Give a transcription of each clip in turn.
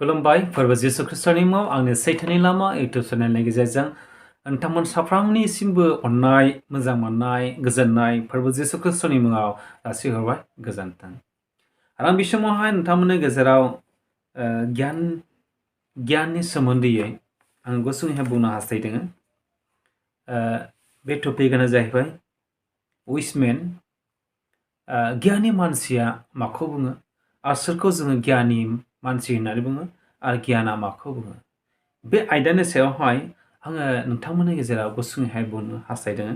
खुलुमबाय फोरबो जिसु ख्रिस्टनि मुङाव आंनि सैथोनि लामा इउटुब चेनेलनि गेजेरजों नोंथांमोन साफ्रोमनिसिमबो अननाय मोजां मोननाय गोजोननाय फोरबो जिसु ख्रिस्टनि मुङाव जासिहरबाय गोजोन्थों आरो आं बे समावहाय नोंथांमोननि गेजेराव गियाननि सोमोन्दैयै आं गुसुङैहाय बुंनो हास्थायदों बे टपिकआनो जाहैबाय उइसमेन गियानि मानसिया माखौ बुङो आरो सोरखौ जोङो गियानि मानसि होननानै बुङो आरो गियाना माखौ बुङो बे आयदानि सायावहाय आङो नोंथांमोननि गेजेराव गुसुङैहाय बुंनो हास्थायदों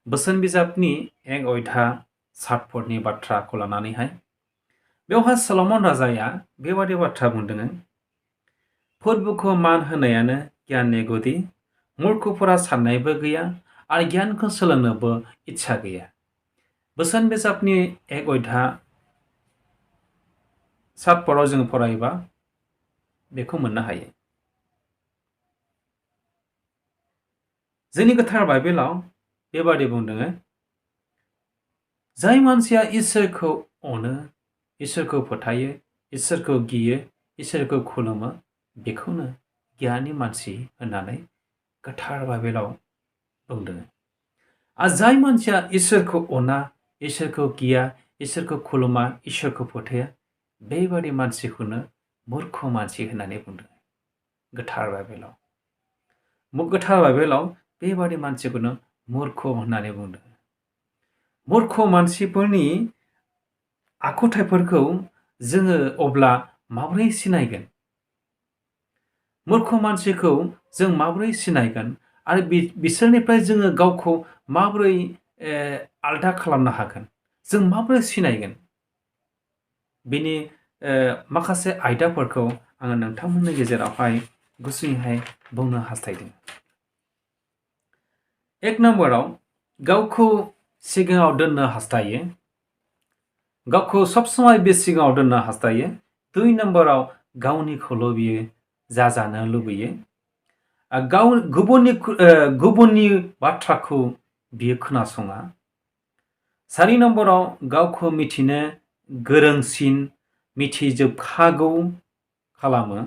बोसोन बिजाबनि 1 अध्याय 7 पदनि बाथ्राखौ लानानैहाय बेवहाय सल'मन राजाया बेबादि बाथ्रा बुंदों फोरबोखौ मान होनायानो गियाननि गुदि मूर्खफोरा साननायबो गैया आरो गियानखौ सोलोंनोबो इच्छा गैया बोसोन बिजाबनि 1 अध्याय 7 पदआव जों फरायोबा बेखौ मोननो हायो जोंनि गोथार बाइबेलाव बेबादि बुंदों जाय मानसिया इसोरखौ अनो इसोरखौ फोथायो इसोरखौ गियो इसोरखौ खुलुमो बेखौनो गियानि मानसि होननानै गोथार बाइबेलाव बुंदों आरो जाय मानसिया इसोरखौ अना इसोरखौ गिया इसोरखौ खुलुमा इसोरखौ फोथाया बेबादि मानसिखौनो मूर्ख मानसि होननानै बुंदों गोथार बाइबेलाव बेबादि मानसिखौनो मूर्ख होननानै बुंदों मूर्ख मानसिफोरनि आखुथाइफोरखौ जोङो अब्ला माबोरै सिनायगोन मूर्ख मानसिखौ जों माबोरै सिनायगोन आरो बिसोरनिफ्राय जोङो गावखौ माबोरै आलदा खालामनो हागोन जों माबोरै सिनायगोन बेनि माखासे आयदाफोरखौ आङो नोंथांमोननि गेजेरावहाय गुसुङैहाय बुंनो हास्थायदों 1 नम्बराव गावखौ सिगाङाव दोननो हास्थायो गावखौ सब समय बे सिगाङाव दोननो हास्थायो 2 नम्बराव गावनिखौल' बियो जाजानो लुबैयो गुबुननि बाथ्राखौ बियो खोनासङा 4 नम्बराव गावखौ मिथिनो गोरोंसिन मिथिजोबखागौ खालामो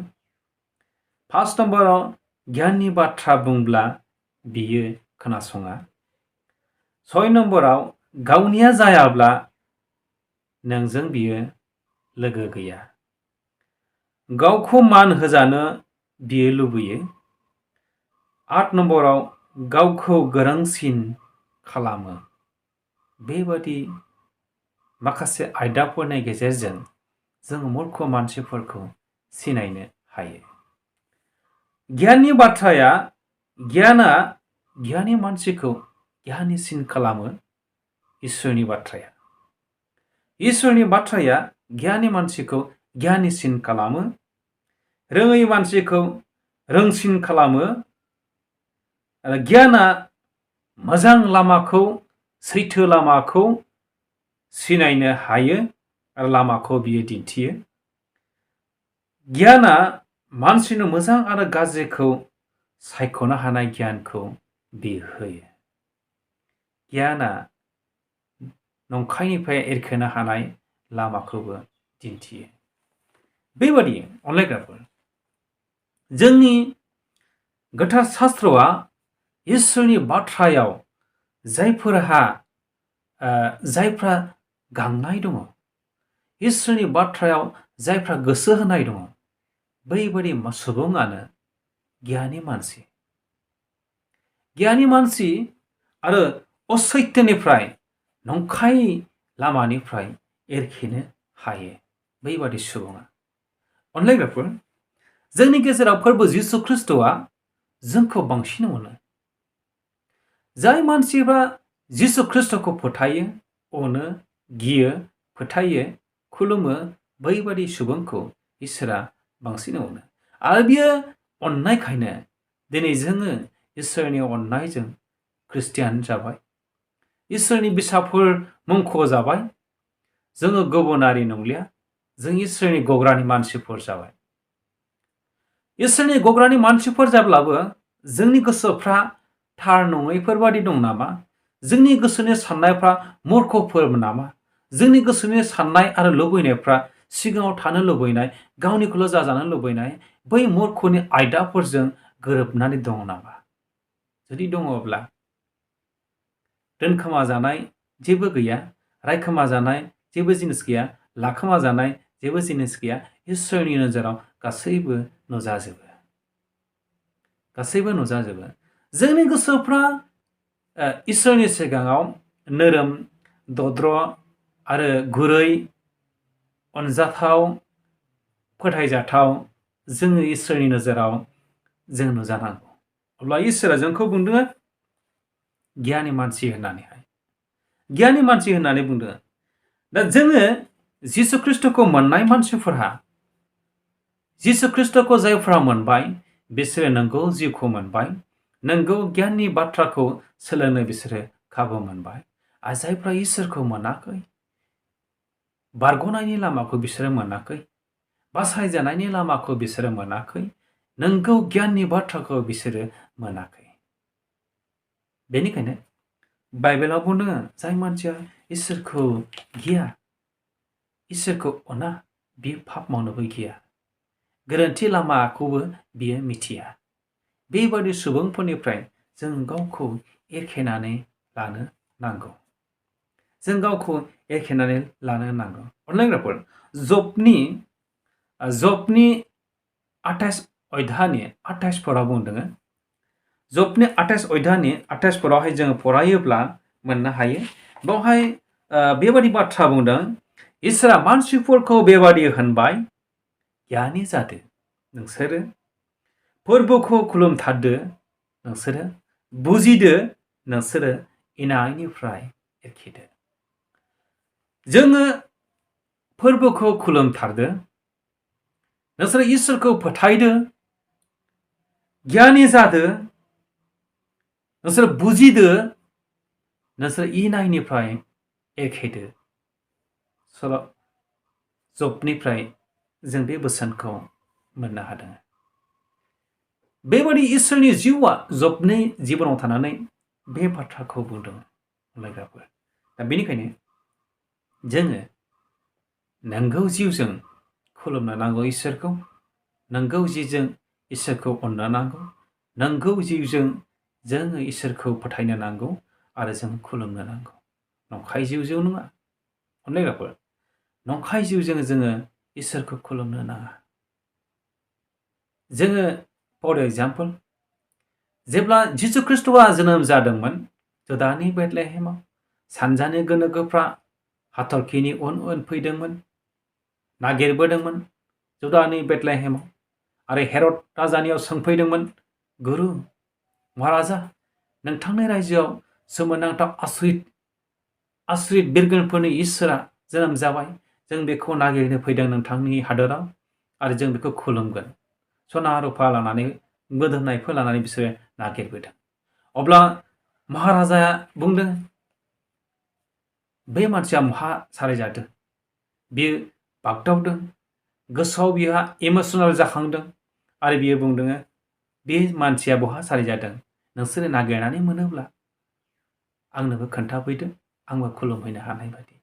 5 नम्बराव गियाननि बाथ्रा बुंब्ला बियो खोनासङा 6 नम्बराव गावनिया जायाब्ला नोंजों बियो लोगो गैया गावखौ मान होजानो बियो लुबैयो 8 नम्बराव गावखौ गोरोंसिन खालामो बेबादि माखासे आयदाफोरनि गेजेरजों जों मूर्ख मानसिफोरखौ सिनायनो हायो गियाननि बाथ्राया गियाना गियानि मानसिखौ गियानिसिन खालामो इसोरनि बाथ्राया गियानि मानसिखौ गियानिसिन खालामो रोङै मानसिखौ रोंसिन खालामो आरो गियाना मोजां लामाखौ सैथो लामाखौ सिनायनो हायो आरो लामाखौ बियो दिन्थियो गियाना मानसिनो मोजां आरो गाज्रिखौ सायख'नो हानाय गियानखौ बियो होयो गियाना नंखायनिफ्राय एरखेनो हानाय लामाखौबो दिन्थियो बेबादि अनलायग्राफोर जोंनि गोथार शास्त्रआ इसोरनि बाथ्रायाव जायफ्रा गांनाय दङ इसोरनि बाथ्रायाव जायफ्रा गोसो होनाय दङ बैबादि सुबुङानो गियानि मानसि आरो असैत्यनिफ्राय नंखाय लामानिफ्राय एरखेनो हायो बैबादि सुबुङा अनलायग्राफोर जोंनि गेजेराव फोरबो जिसु ख्रिस्टआ जोंखौ बांसिन अनो जाय मानसिफ्रा जिसु ख्रिस्टखौ फोथायो अनो गियो फोथायो खुलुमो बैबादि सुबुंखौ इसोरा बांसिन अनो आरो बियो अननायखायनो दिनै जोङो इसोरनि अननायजों ख्रिस्टियान जाबाय इसोरनि बिसाफोर मुंख'जाबाय जोङो गुबुनारि नंलिया जों इसोरनि गग्रानि मानसिफोर जाबाय इसोरनि गग्रानि मानसिफोर जाब्लाबो जोंनि गोसोफ्रा थार नङैफोरबादि दं नामा जोंनि गोसोनि साननायफ्रा मूर्खफोर नामा जोंनि गोसोनि साननाय आरो लुबैनायफ्रा सिगाङाव थानो लुबैनाय गावनिखौल' जाजानो लुबैनाय बै मूर्खनि आयदाफोरजों गोरोबनानै दङ नामा? जुदि दङब्ला दोनखोमा जानाय जेबो गैया, रायखोमा जानाय जेबो जिनिस गैया, लाखोमा जानाय जेबो जिनिस गैया। इसोरनि नोजोराव गासैबो नुजाजोबो। गासैबो नुजाजोबो। जोंनि गोसोफ्रा इसोरनि सिगाङाव नोरोम, दद्र आरो गुरै, अनजाथाव, फोथायजाथाव जोङो इसोरनि नोजोराव जों नुजानांगौ। अब्ला इसोरा जोंखौ बुंदों गियानि मानसि होननानैहाय। गियानि मानसि होननानै बुंदों। दा जोङो जिसु ख्रिस्टखौ मोननाय मानसिफोरहा, जिसु ख्रिस्टखौ जायफ्रा मोनबाय बिसोरो नंगौ जिउखौ मोनबाय, नंगौ गियाननि बाथ्राखौ सोलोंनो बिसोरो खाबु मोनबाय। आरो जायफ्रा इसोरखौ मोनाखै, बारग'नायनि लामाखौ बिसोरो मोनाखै, बासायजानायनि लामाखौ बिसोरो मोनाखै, नंगौ गियाननि बाथ्राखौ बिसोरो मोनाखै। बेनिखायनो बाइबेलाव बुंदों जाय मानसिया इसोरखौ गिया, इसोरखौ अना, बियो पाप मावनोबो गिया, गोरोन्थि लामाखौबो बियो मिथिया। बेबादि सुबुंफोरनिफ्राय जों गावखौ एरखेनानै लानो नांगौ। जों गावखौ एरखेनानै लानो नांगौ। अनलायग्राफोर, जबनि 28 अध्यायनि 28 फोराव बुंदों। जबनि 28 अध्यायनि 28 फोरावहाय जोङो फरायोब्ला मोननो हायो। बेवहाय बेबादि बाथ्रा बुंदों, इसोरा मानसिफोरखौ बेबादि होनबाय, गियानि जादो नोंसोरो, फोरबोखौ खुलुमथारदो नोंसोरो, बुजिदो नोंसोरो, इनायनिफ्राय एरखेदो। जोङो फोरबोखौ खुलुमथारदो, नोंसोरो इसोरखौ फोथायदो, गियानि जादो, नोंसोर बुजिदो, नोंसोर इनायनिफ्राय एरखेदो। जबनिफ्राय जों बे बोसोनखौ मोननो हादों। बेबादि इसोरनि जिउआ जबनि जिबनाव थानानै बे बाथ्राखौ बुंदों। अनलायग्राफोर, दा बेनिखायनो जोङो नंगौ जिउजों खुलुमनो नांगौ इसोरखौ, नंगौ जिउजों इसोरखौ अननो नांगौ, नंगौ जिउजों जोङो इसोरखौ फोथायनो नांगौ आरो जों खुलुमनो नांगौ। नंखाय जिउजों नङा। अनलायग्राफोर, नंखाय जिउजों जोङो इसोरखौ खुलुमनो नाङा। जोङो फर एग्जाम्पल, जेब्ला जिसु ख्रिस्टआ जोनोम जादोंमोन जुदानि बेथलेहेमाव, सानजानि गोनोखोफ्रा हाथरखिनि उन उन फैदोंमोन, नागिरबोदोंमोन जुदानि बेथलेहेमाव, आरो हेरद राजानियाव सोंफैदोंमोन, गुरु महाराजा, नोंथांनि रायजोआव सोमोनांथाव आसरित बिरगोनफोरनि इसोरा जोनोम जाबाय, जों बेखौ नागिरनो फैदों नोंथांनि हादोराव, आरो जों बेखौ खुलुमगोन। सना रुफा लानानै, मोदोमनायफोर लानानै बिसोरो नागिरबोदों। अब्ला महाराजाया बुंदों, बे मानसिया महा सारायजादों, बियो बागदावदों, गोसोआव बिहा इमोसनेल जाखांदों, आरो बियो बुंदों, बे मानसिया बहा सारायजादों, नोंसोरो नागिरनानै मोनोब्ला आंनोबो खोन्थाफैदो, आंबो खुलुमहैनो हानाय बायदि।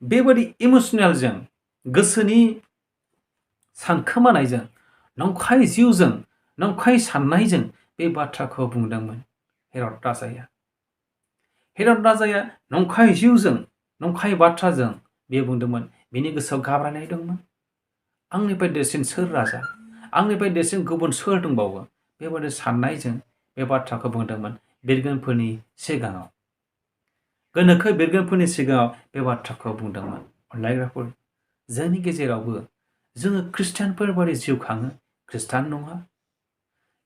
बेबादि इमोसनेलजों, गोसोनि सानखोमानायजों, नंखाय जिउजों, नंखाय साननायजों बे बाथ्राखौ बुंदोंमोन हेरद राजाया। हेरद राजाया नंखाय जिउजों, नंखाय बाथ्राजों बे बुंदोंमोन। बिनि गोसोआव गाब्रायनाय दंमोन, आंनिफ्राय देरसिन सोर राजा, आंनिफ्राय देरसिन गुबुन सोर दंबावो, बेबादि साननायजों बे बाथ्राखौ बुंदोंमोन बिरगोनफोरनि सिगाङाव, गोनोखो बिरगोनफोरनि सिगाङाव बे बाथ्राखौ बुंदोंमोन। अनलायग्राफोर, जोंनि गेजेरावबो जोङो ख्रिस्टियानफोर बादि जिउ खाङो, ख्रिस्टान नङा,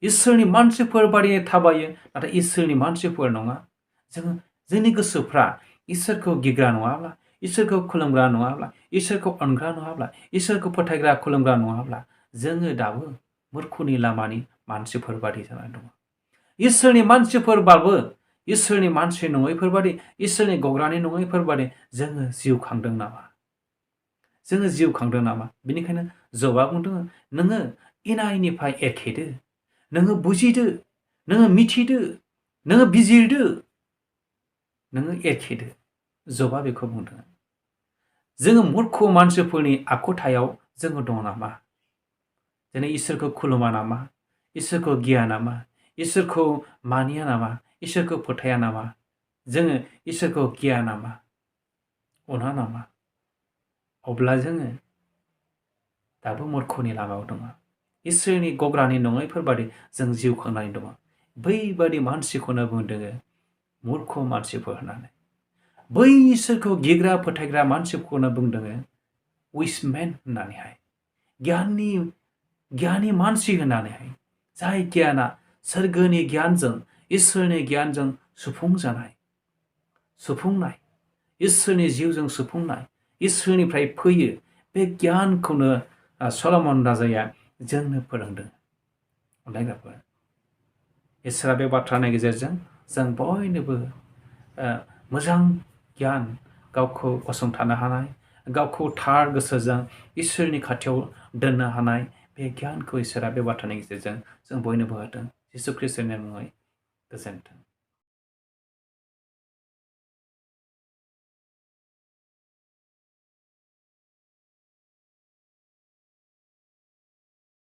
इसोरनि मानसिफोर बादि थाबायो, नाथाय इसोरनि मानसिफोर नङा। जोङो जोंनि गोसोफ्रा इसोरखौ गिग्रा नङाब्ला, इसोरखौ खुलुमग्रा नङाब्ला, इसोरखौ अनग्रा नङाब्ला, इसोरखौ फोथायग्रा खुलुमग्रा नङाब्ला, जोङो दाबो मूर्खनि लामानि मानसिफोर बादि जानानै दङ। इसोरनि मानसिफोरबाबो इसोरनि मानसि नङैफोर बादि, इसोरनि गग्रानि नङैफोर बादि जोङो जिउ खांदों नामा? जोङो जिउ खांदों नामा? बेनिखायनो जबा बुंदों, नोङो इनायनिफ्राय एरखेदो, नोङो बुजिदो, नोङो मिथिदो, नोङो बिजिरदो, नोङो एरखेदो। जबा बेखौ बुंदों। जोङो मूर्ख मानसिफोरनि आखुथायाव जोङो दङ नामा? जोङो इसोरखौ खुलुमा नामा? इसोरखौ गिया नामा? इसोरखौ मानिया नामा? इसोरखौ फोथाया नामा? जोङो इसोरखौ गिया नामा? अना नामा? अब्ला जोङो दाबो मूर्खनि लामायाव दङ। इसोरनि गग्रानि नङैफोर बादि जों जिउ खांनानै दङ। बैबादि मानसिखौनो बुंदों मूर्ख मानसिफोर होननानै। बै इसोरखौ गिग्रा फोथायग्रा मानसिखौनो बुंदों उइसमेन होननानैहाय। गियानि मानसि होननानैहाय। जाय गियाना सोरगोनि गियानजों, इसोरनि गियानजों सुफुंनाय, इसोरनि जिउजों सुफुंनाय, इसोरनिफ्राय फैयो। बे गियानखौनो सल'मन राजाया जोंनो फोरोंदों। अनलायग्राफोर, इसोरा बे बाथ्रानि गेजेरजों जों बयनोबो मोजां गियान, गावखौ गसंथानो हानाय, गावखौ थार गोसोजों इसोरनि खाथियाव दोननो हानाय बे गियानखौ इसोरा बे बाथ्रानि गेजेरजों जों बयनोबो होदों। जिसु ख्रीष्टनि मुङै गोजोन्थों।